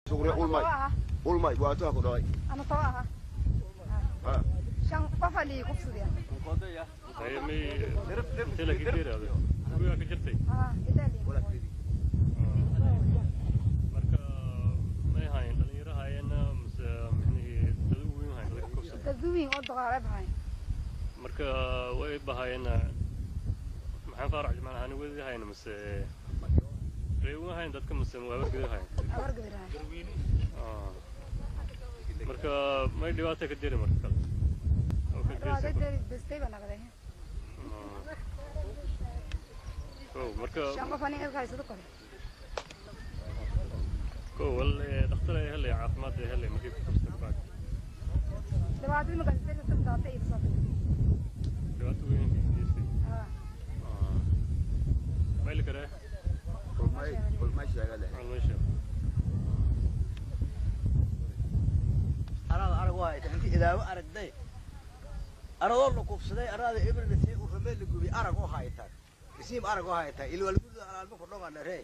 Sugre ulmay. Ulmay waa taa ku dhaway. Ana tawa aha. Shan qof ali kufsadeen. Intee la geeraado gurigaa ka jirtay? Ah, Italy. Marka may haayeen dhalinyaro haayeenna mise micnihii dad u weyn haayeen dadka kufsada? Dadweyn oo daqaaleeb haay. Marka way bahaayeen maxaan faarac jimcaal ahaan wedi haayeen mise reewan haayeen dadka mise waabargeda haayeen? Abar gadir haay. Marka may dhibaata ka jiri marka kale oo ka Dhibaato geysan? Jiri bestay baa naqday. Kow marka shan qof aniga haysado kore. Kow wal dhakhtar ay helay caafimaad ay helay markii ku kufsatay kabacdi? Dhibaatada ma gasay sabtaatay iyo soo. Dhibaato weyn ka geystay. Ah. Mayli karee? Ulmay ulmay sheegale. Meesha Araada arag waa hayta intii idaawo aragday aradoo la kufsaday araada ebrina sii urramee la gubi arag oo haytaan isiim arag oo haytaan ilwalgudu alaalma ku dhogan ree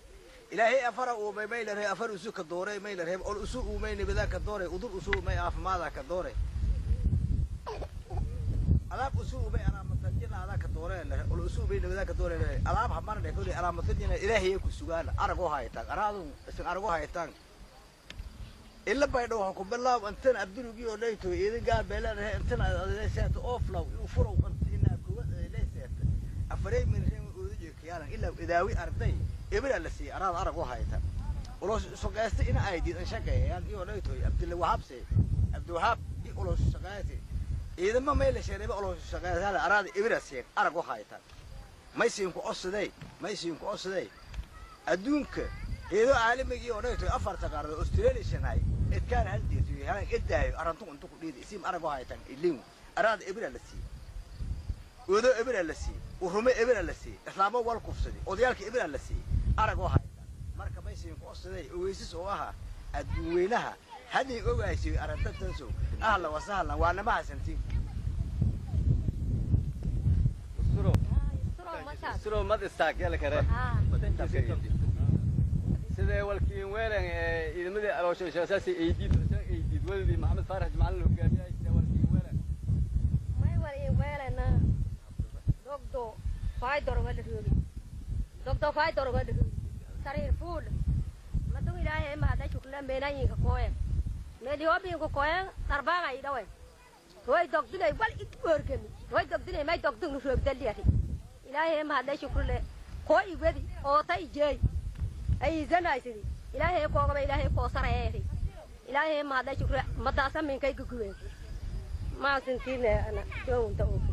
ilaahay afara uumay may la ree afar usu ka dooray may la ree ol usu uumay nibadaa ka dooray udur usu uumay caafimaada ka dooray alaab usu uumay alaamatanjina adaa ka dooray la ree ol usu uumay nibadaa ka dooray la ree alaab hamana dhe kulli alaamatanjina ilaahay ku sugaan arag oo haytaan araadu isin arag oo haytaan ila baydho waxaan ku bilaab intan abdurugii oo dhayto idin gaar beelanahay intan adleeseeta ooflow u furow inaa kuwa leeseeta afarey min reen ooda jeekiyaalan ilaa idaawi arday ebira la siiyay araad arag u hayta ulo shaqaysta ina ay diidan shaqeeyaan iyo dhayto Abdilla Wahabse Abdiwahaab iyo ulo shaqaysta ciidamo meel la sheeray ulo shaqaysta araad ebira siiyay arag u hayta may siin ku codsaday may siin ku codsaday adduunka heedo caalamigii oo dhayto afarta qaarad Australia shanay idkaan hal deeto halan idaayo arantu intu ku dhiidi isiim arag u haytan ilin araad ebira la siiyay oodo ebira la siiyay urume ebira la siiyay islaamo wal kufsaday odayaalka ebira la siiyay arag u haytan marka may siin ku codsaday ogeysis oo ahaa adduunweynaha haddii ogaysay arrintantanso ahla wasahlan waa nama hasantiin. Suro mad istaag yala kare sidee walkiin weelan ee ciidamadii aloosha shasaasi aydiid aydiid wadadii Maxamed Faarax Jimcaale la hogaamiyay sidee walkiin weelan? May wal in weelana dogdo faydor wala roogi dogdo faydor wala roogi sariir fuul madug ilaahay ma hada shukla meelayinka kooyen meelihobinka kooyen darbaaga idhawen way dogdinay wal id goorgami way dogdinay may dogdin roogdaliyari ilaahay ma hada shukrule koo iwedi oota ijeey ay izanaysidi ilaahay koogaba ilaahay koo sarayeeri ilaahay ma hada shukre madaasa minkay gugubeen maasintiine ana doonta oofi.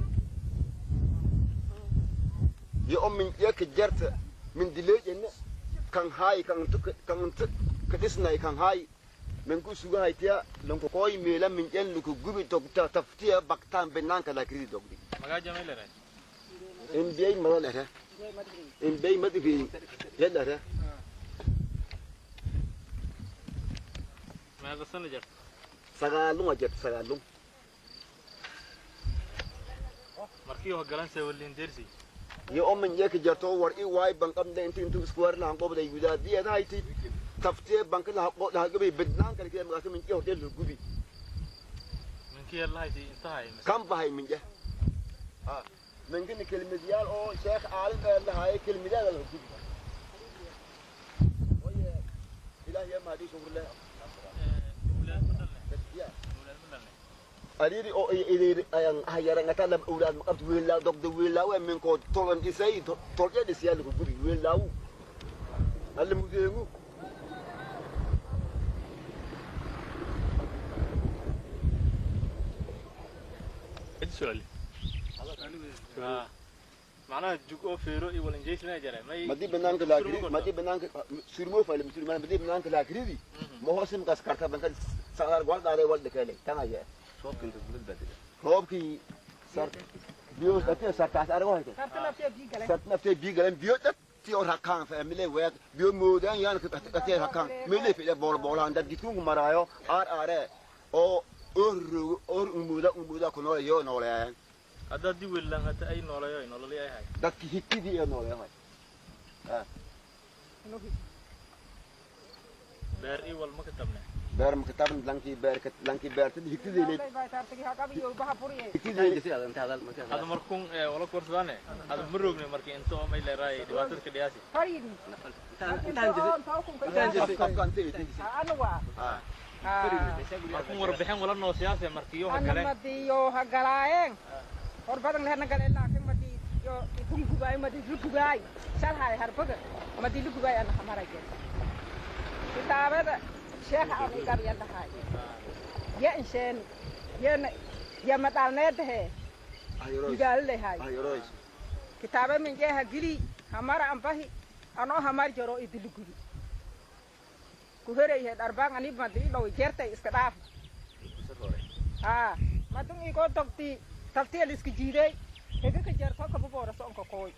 Yo o min yaka jarta min dileejena kan haay kan kan ka dhisnay kan haay min ku suga haytiya lanko koy meela min jen ku gubi dogta taftiya baktaan banaanka la kridi dogdi. Magaa jamay leedahay? Imbiyay mada lehre imbiyay madigi yadhare. Meeqa sano jirta? Sagaalun a jarta sagaalun. Markii hoggalanse waliin dersi? Yo o min yaka jarto war i waay banqabda inti intu isku war lahan qobday gudaadiyad hayti taftiya banka laha laha gabi banaanka la kridi magaasa min hortee la gubi. Minkii lahayti intahay? Kan bahay min je minkina kelmadyaal oo sheekh caalim ee lahaayay kelmadaada la gubi oye ilaahi yaa mahadii shukrle. Awlaad ma dhalnay? Awlaad ma dhalnay? Ariri oo idir ayan hayarangata lam awlaad maqabta wiilaa dogda wiilaa minkoo tolan dhisay tolya dhisyaa lagu gubi wiilaawu alla mudeegu. Cid su'aal macnaha jug oo feero iyo walinjeysna jara may madi banaanka laakiri madi banaanka surmo fayl surmo madi banaanka laakridi ma hoosim qas karta banka saqar wal dhaare wal dhakale tan ayaa roobkii sar biyo dhatiya sartaas arago hayta sart naftee biyo galeen biyo dhati oo rakaan famile weed biyo moodaan yaan dhatiya rakaan mele fida bool boolaan dad gidkunku maraayo aar aare oo oor oor umuuda umuuda ku nooleeyo nooleeyaan. Haddaad dib welilaan hata ay nooleeyo nololi ay hay dadki hikidii ee nooleeyo. Beer ii wal ma ka tabne? Beer ma kitaabn lankii beer lankii beertid higtideelay. Hada markuun wala korsadaane hada ma rogne markii inta oo may leeraay dhibaatada ka dhiyaasi. Markuun warbixin wala noo siyaase markii yoo hagaleen. Madiyo hagalaayeen hor badan lehna galeen laakiin madi yo tungubaay madi lugubaay shalhay harbaga madi lugubaay ana hamarage kitaabada sheekha aan iga yadahay ya insheen yana ya madalneedahe igaalehay kitaaba min jeha gili hamara ambahi anoo hamar jaro idilugubi ku hereeyay darbaan ani madi low jeertay iska dhaaf ha madun igo dogti taftiil iska jiiday hega ka jeerto ka buboora soonka kooy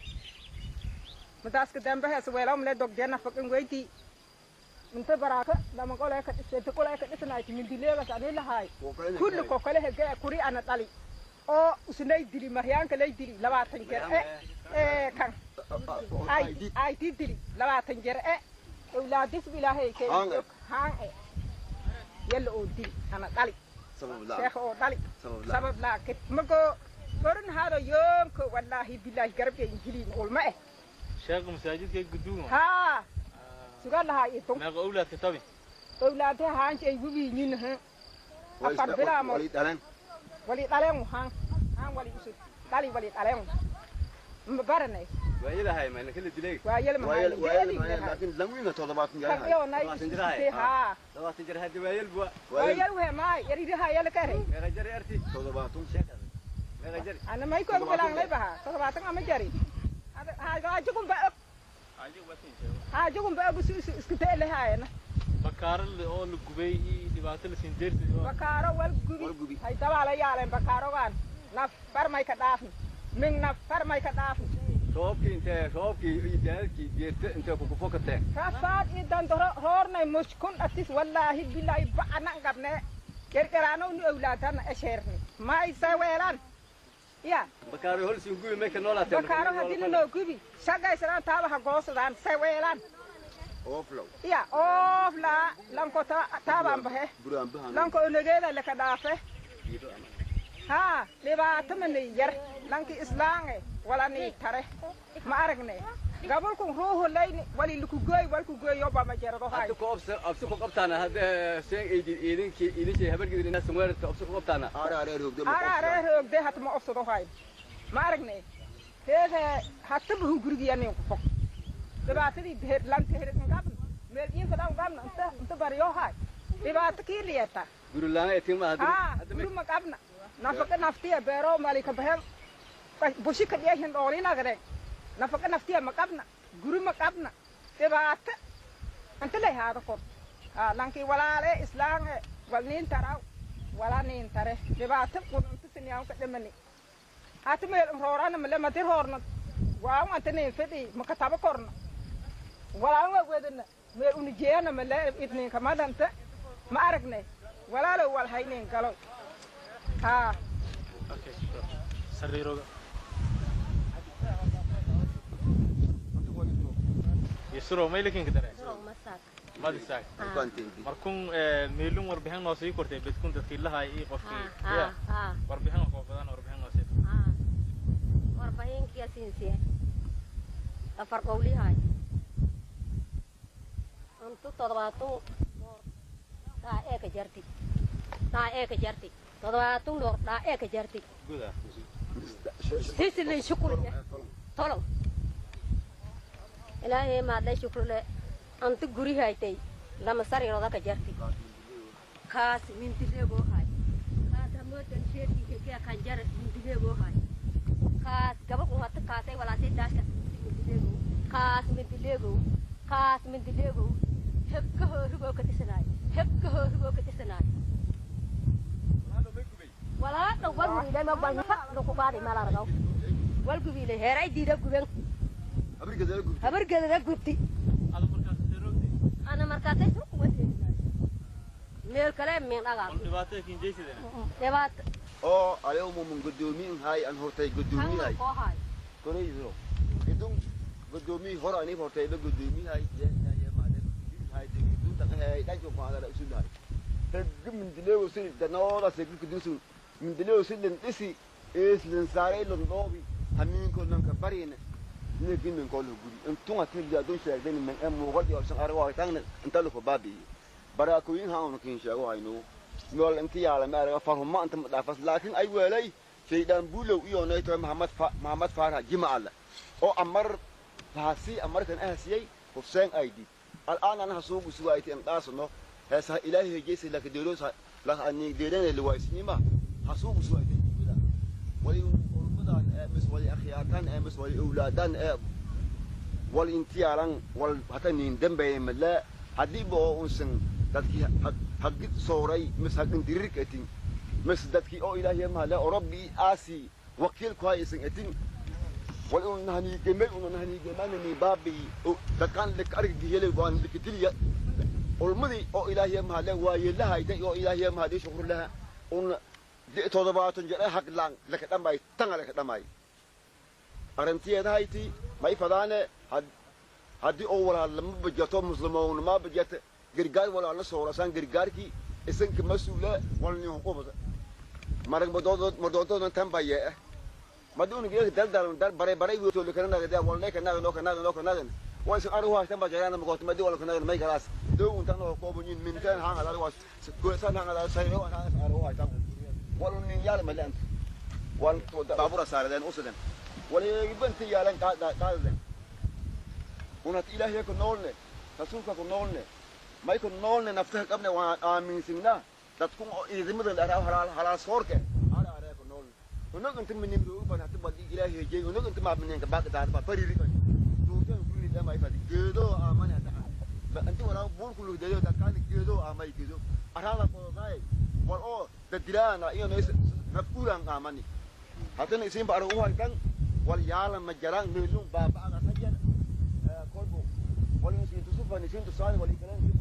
madaaska dambe hees weelaw mle dog jeena faqin weyti inta baraka lama qolay ka dhisay qolay ka dhisnaay mindileega saani lahay kullu ko kale hega kuri ana dhali oo usnay dili maryaanka lay dili 20 jeer ee kan ay dili 20 jeer ee awlaadis bilaahay kay haan ee yalla oo dili ana dhali sabab la sheekh oo dhali sabab la mago gorin hado yoonko wallahi billahi garabka injiliin ulma eh sheekh masaajidka guduuma ha sugan lahaa ito meeqa awlaadka tabi awlaadka haanka ay gubiyin ha afar bilaamo wali dhaleen wali dhaleen haan haan wali usud dhali wali dhaleen ma baranay waayelahay ma kala dilay waayel ma waayel laakiin lamwiina 70 jir ha 70 jir hadii waayel bua waayel waxa ma yaridaha yala ka ray meeqa jir arti 70 sheekada meeqa jir ana may ko bilaan lay baha 70 ama jari hada hajugun ba hajugun ba ugu isku teelahaayna bakaaro oo la gubay dhibaato la siin deertay bakaaro wal gubi hay dabaala yaaleen bakaarogan naf bar may ka dhaafin min naf bar may ka dhaafin roobkii intee roobkii iyo daadkii geerta intee ku fokateen rafaad iyo dandoro roornay mushkun atis wallaahi bilaahi ba'ana qabne gargaraano nu awlaadana esheerni ma isa weelaan ya bakaaro hol siin gubi meeka noolaateen bakaaro hadii noo gubi shaqaysadaan taabaha goosadaan say weelaan ooflow ya oofla lanko taabaan bahe lanko onageeda laka dhaafe ha dhibaato manay yar lanki islaange wala ni tare ma aragne gabolku ruuhu layni wali lukugoy walkugoy yoba ma jarado hay hadda ku obsa absi ku qabtaana hadda seen eedin eedinkii ilishay habargidin inaa samweerka obsi ku qabtaana ara roogde ara roogde hat ma obsado hay ma aragne heede hatta buhu gurigiya nin ku fog dhibaatadii heer lanta heer ngabna meel in fadan ngabna inta inta bariyo hay dhibaato kii liyata guri laana etima hadda guri ma qabna nafaqa naftiya beero malika bahem bushi ka dhiyahin dhoolina gare nafaqa naftiya ma qabna guri ma qabna dhibaato inta lay haada kor ha lankii walaale islaan wal niin taraw wala niin tare dhibaato kun inta siniyaan ka dhimani hata meel roorana male madir hoorna waa anta niin fidhi ma ka taba korna walaa waa weedana meel unijeena male idniin kamadanta ma aragne walaalo wal haynin galo ha okay sariiroga yusro maylikin ka daray madisaak markun meelun warbixin noo sii kortay bedkun dadkii lahay ii qofkii ya warbixin oo badan warbixin noo sii warbixinkiya siinsiye afar qowlihay antu 70 door daa ee ka jarti daa ee ka jarti 70 door daa ee ka jarti guda sisilin shukriye tolow ilaahay maadlay shukrule antu guri haytay lama sariirooda ka jarti kaas mindileegoo hay kaas hamodan sheedkii kan jar mindileegoo hay kaas gabadhu hata kaasay walaasay daashka mindileego kaas mindileego kaas mindileego hebka hoorugoo ka dhisanaay hebka hoorugoo ka dhisanaay walaa dhow walgubiilay ma balfa dhukubaadi malaragaw walgubiilay heeray diida guben habargeedada gubti ana markaasay surku wateedinaay meel kale min dhagaa dhibaato kinjeysidana dhibaato oo ayo mun gudoomiin hay an hortay gudoomiin hay koreyso idun gudoomiin hor ani hortay ba gudoomiin hay ya ya maade hay dun ta hay dai ko ala usul hay Hegg mindileew sil danooda segg kudusun mindileew sil dhisi is lin saaray lin dhoobi hamiinko nanka barina nigin ko lo guri intunga tilja dun sheegden men em muuqal iyo san argo ay tagna inta lu baabi baraakoyin ha unu kin sheego aynu nool inti yaala ma arga farhuma inta madaafas laakiin ay weelay shaydaan buulow iyo nayto Maxamed Faarax Jimcaale oo amar taasi amarkan ahsiyay Hussein Aidi الآن أنا هسوق سوايتي إن هسه إلهي جيس لك ديروس لك أني ديرين اللي وايسني هسوق سوايتي بلا ولي أرمدان أمس ولي أخياتان أمس ولي أولادان والانتياران والحتى نندم بين لا حديبه أنسن تذكي حق صوري مس حق دريك أتين مس تذكي أو إلهي ما لا ربي آسي وكيل كويس أتين ولو نهني جمل ونهني جمال ني بابي تكان لك أرجع يلي وان لك تلي والمدي أو إلهي ما لا ويلها يدا أو إلهي ما هذه شكر لها ون تضبعات جرا حق لان لك دماي تنا لك دماي أرنتي هذا هايتي ما يفضانه هدي أول لما بجتهم مسلمون ما بجت غرغار ولا نص ورسان غرغار كي إسنك مسؤولة ولا نيهم مرق مدودو تنبيه ما دون غير دل دل دل بري بري ويقول كنا نقدر ولا كنا نقدر كنا نقدر كنا نقدر وإذا أروح أهتم بجيران ما قلت ما دي ولا كنا ما يخلص دو أنت أنا كوبنين من كان هان على واس كل سنة هان على سنة وأنا أروح أهتم ولا نيال ملان ولا بابورا ساردين أسدين ولا يبنتي يالن قال ونات إلهي يكون نولنا رسولك يكون نولنا ما يكون نولنا نفتح قبل وآمين سنا تكون إذا مدن أراه حلال صورك ونقول أنت من يمرو بنا تبغى إلهي يجي ونقول أنت ما من ينك باك تعرف فريق دوتين كل ده ما يفعل جدو آمن هذا أنت ولا بقول كله ده ده كان جدو آمن جدو أرالا قوي والأو تدرانا إياه ناس نقول آمني حتى نسيم بأروها كان واليالم مجران ملون بابا أنا سجل كلبو ولنسين تصفى نسين تصاني ولكلام.